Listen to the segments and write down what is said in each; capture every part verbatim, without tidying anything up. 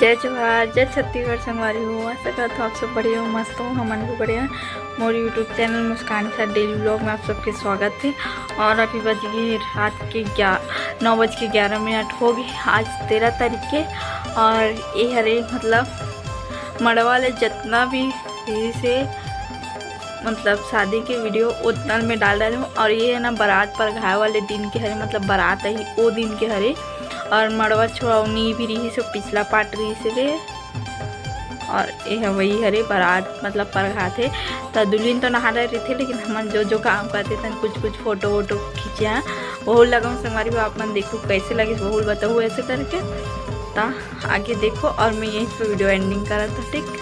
जय जोहार, जय छत्तीसगढ़ संगवारी हो। आशा करत हो आप सब बढ़िया हो, मस्त हो, हमन भी बढ़िया। मोर YouTube चैनल मुस्कान के साथ डेली व्लॉग में आप सबके स्वागत है। और अभी बज गए रात के ग्या-, नौ बज के ग्यारह मिनट हो गए। आज तेरह तारीख के, और ये हरे मतलब मड़वा ले जितना भी रहिस हे मतलब शादी के वीडियो उतना में डाल डाले हूँ। और ये है ना बारात परघाए वाले दिन के हरे, मतलब बारात ही वो दिन के हरे। और मड़वा छोड़ौनी भी रहिस हे, पिछला पार्ट रहिस हे। और ये ह वही हरे बारात मतलब परघात हे। तो दुल्हन तो नहा रहे रहिथे, लेकिन हमन जो जो काम करते तन कुछ कुछ फोटो वोटो खींचे हैं, वो लगाऊँ संगवारी हो। आप मन देखो कैसे लगे, वो बताओ ऐसे करके। तो आगे देखो और मैं यहीं पे वीडियो एंडिंग करत हूँ, ठीक।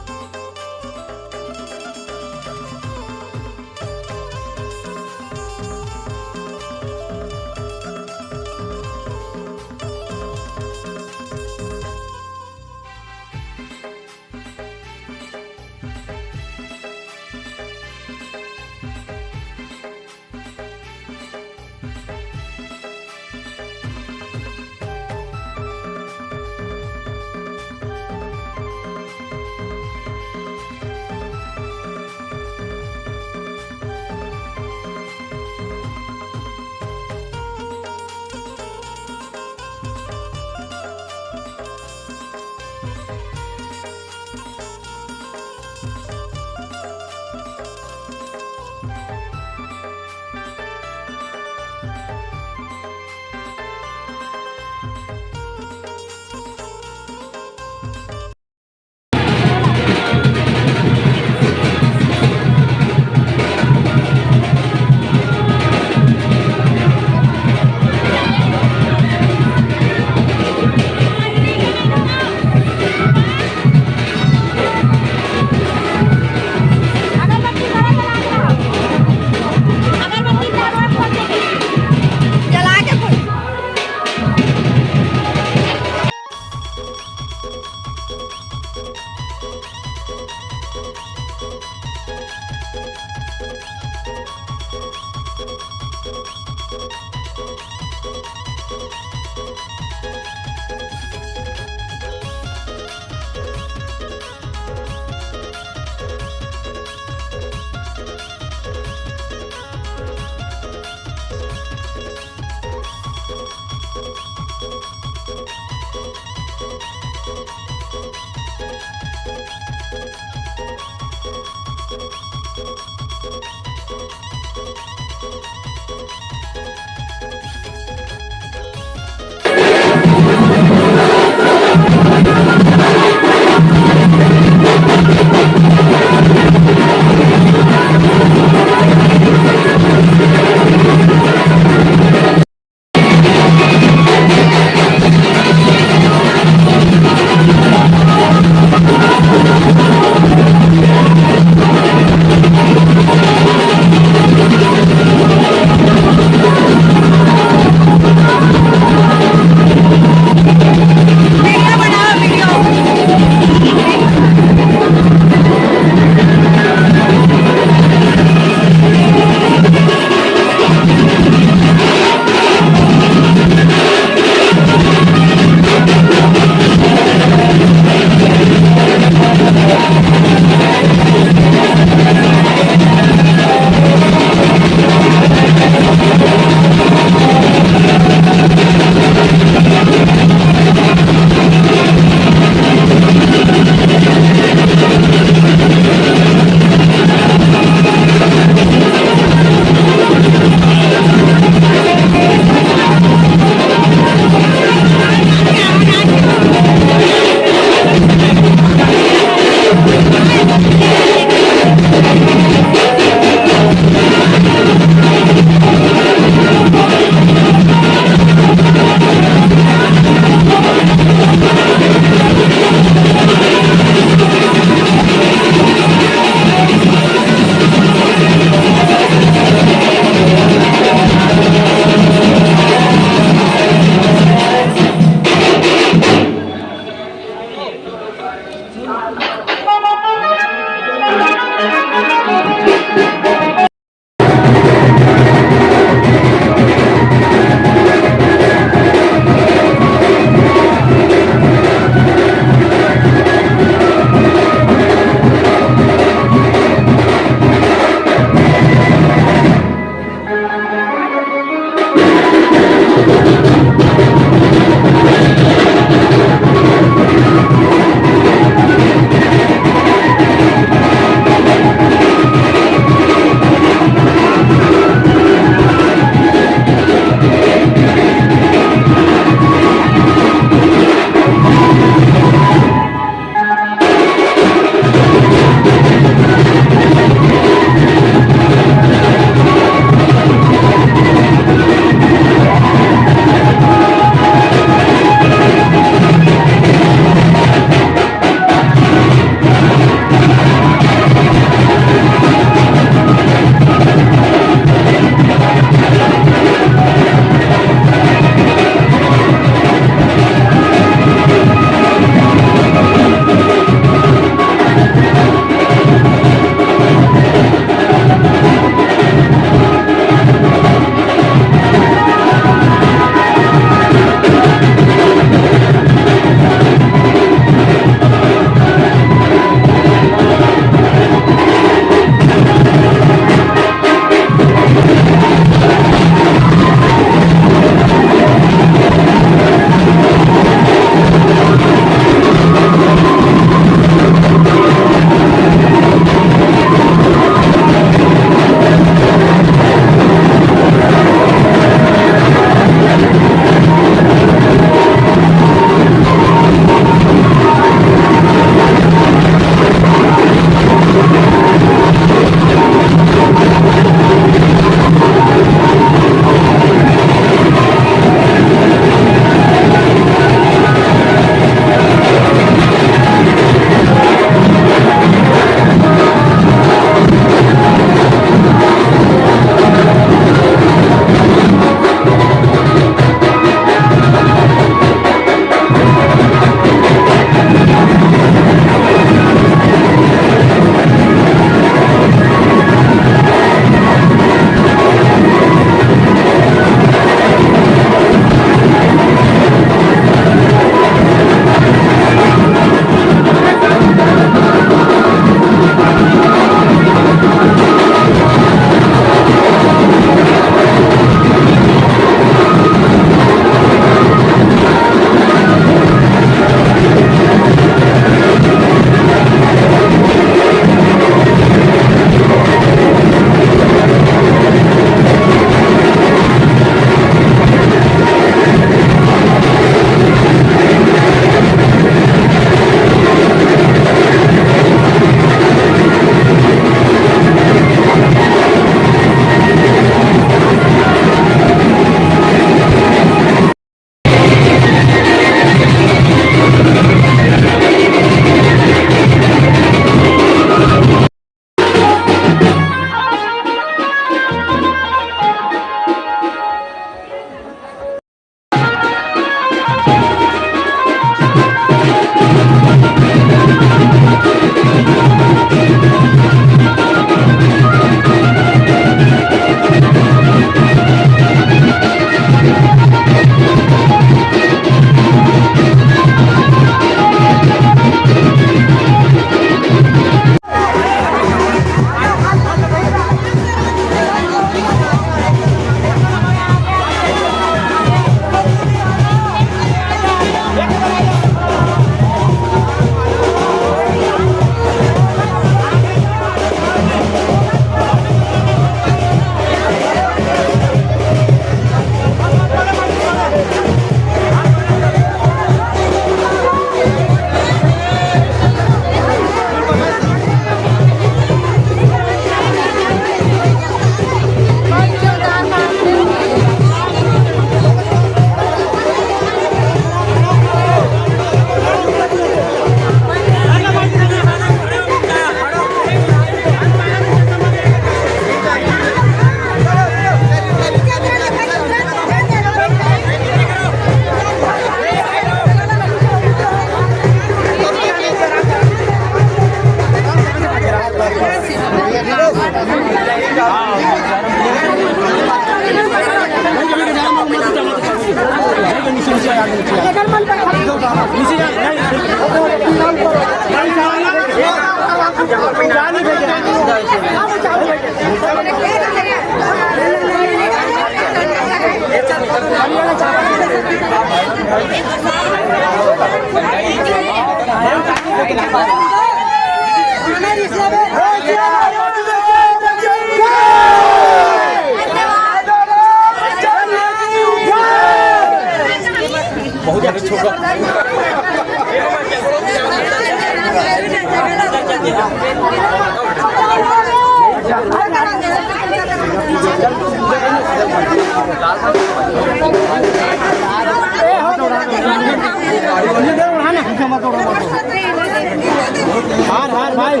हार, हार भाई,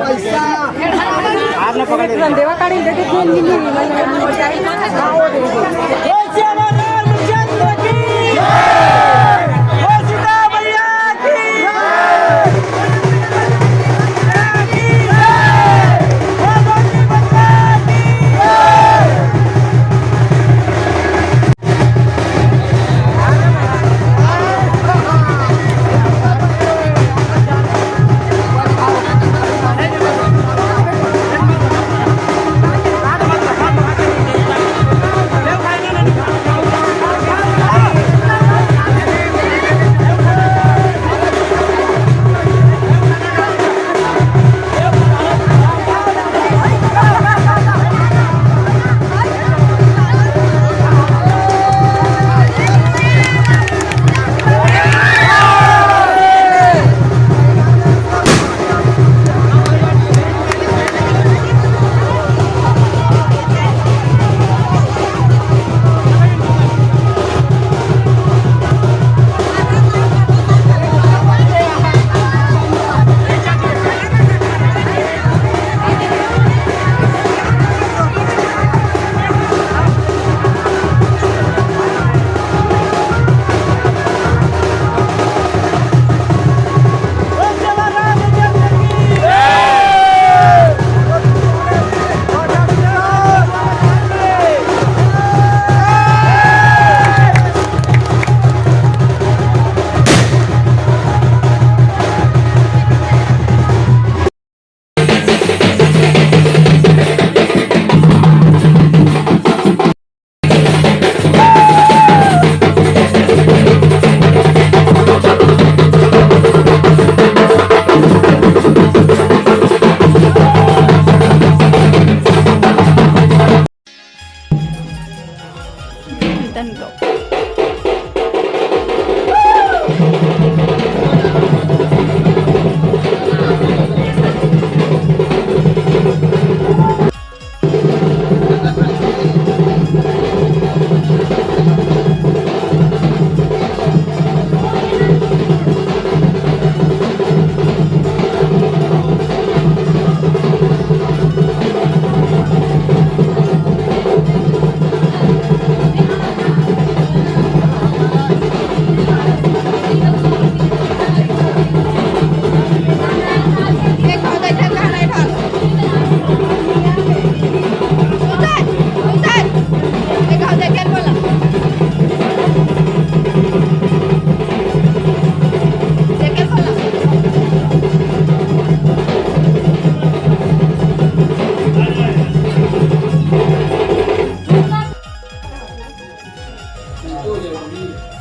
हार ना पकड़। देवा काढ़ी दे दे, तीन दिन में। जय श्री रामचंद्र की जय। जय सीता मैया की जय।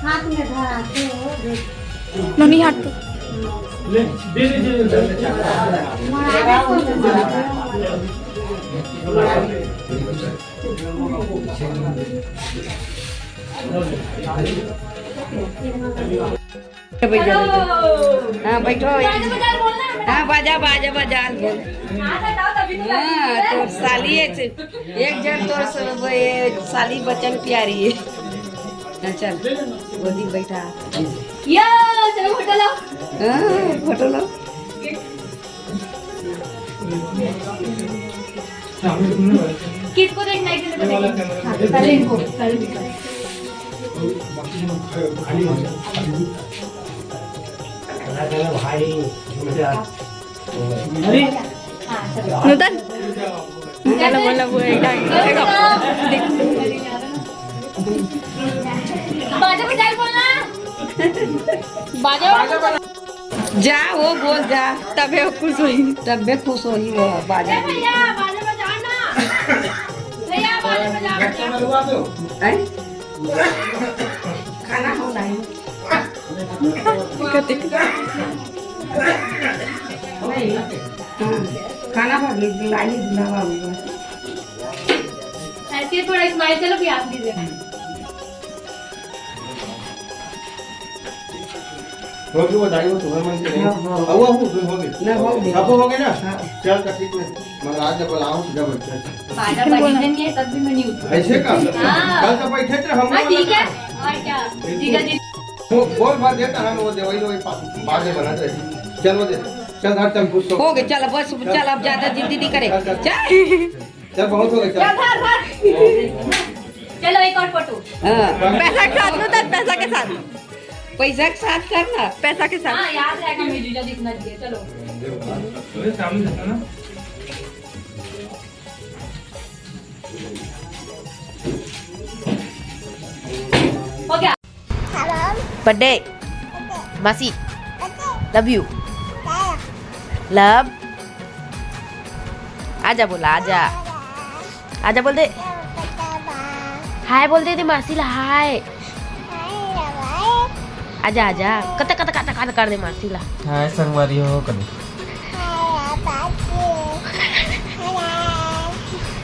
हाथ में धरा के। नोनी हाथ तो। हाँ, बैठो। हाँ, बाजा, बाजा, बाजा। हाँ, तोर साली है, एक जन तोर स-, वो ये साली बचन प्यारी है। हाँ, चल, गोदी बैठा। या, चलो, फोटो लो। हाँ, फोटो लो। किसको देखना है, किसको देखना है? हाँ, पहले इनको, पहले इनको। भाई, अरे। हाँ, चलो। नूतन, चलो, बोलो, वो एक ढंग से देखो। बाजा बजाए बोलना। बाजा। जा, वो बोल जा, तबे वो खुश होही। तबे खुश होही वो बाजा। ए भैया, बाजा बजाओ ना। भैया, बाजा बजाओ, बजाओ। हैं? खाना हो नहीं। नहीं। हाँ, खाना भर ली, लाई दूल्हा बाबू। ऐसे थोड़ा smile, चलो भी आप दीजिए। हो गई बधाई, वो तुम्हारे मन से नहीं। हाँ, हाँ। अब वो हो गई, हो गई। ना, हो गई। अब वो हो गई ना? हाँ। चल, तो ठीक है। मगर आज जब बुलाओ, तो जब अच्छा, अच्छा। बाजा बजने नहीं है, तब भी मैं नहीं उठूँ। ऐसे का? हाँ। कल तो बैठे थे हम हाँ, लोग। ठीक है। और क्या? जीजा जी। वो बोल, बात देता है, वो दे, वही, वही पा-, बात दे बना दे। चल, वो दे। चल, धर, चल, कुछ तो। हो गए, चल, अब बस, चल, अब ज्यादा जिद्दी नहीं करे। चल, चल। चल। चल, बहुत हो गया, चल। चल, धर, धर। चलो, एक और फोटो। हाँ। पैसा के साथ, नु, धर, पैसा के साथ। पैसा के साथ करना। पैसा के साथ। हाँ, याद रहेगा, मेरे जीजा जी इतना दिए। चलो। अरे, सामने देखो ना। हो गया। बर्थडे। मासी। लव यू। लव। आजा बोला, आजा। आजा बोल दे। हाय बोल दे, दे मासी ला हाय। आजा, आजा। कत, कत, कत, कत कर दे मासी ला। हाय संगवारी हो, कर दे।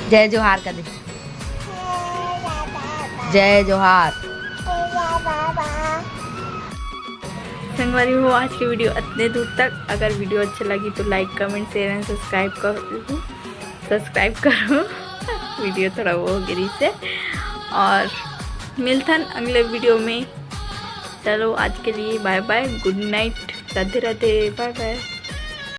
जय जोहार कर दे। जय जोहार। संगवारी हो, आज की वीडियो इतने दूर तक। अगर वीडियो अच्छा लगी तो like, comment, share and subscribe कर दो। Subscribe करो। वीडियो थोड़ा वो हो गई से। और मिलथन अगले वीडियो में। चलो, आज के लिए bye bye, good night, Radhe Radhe, bye bye।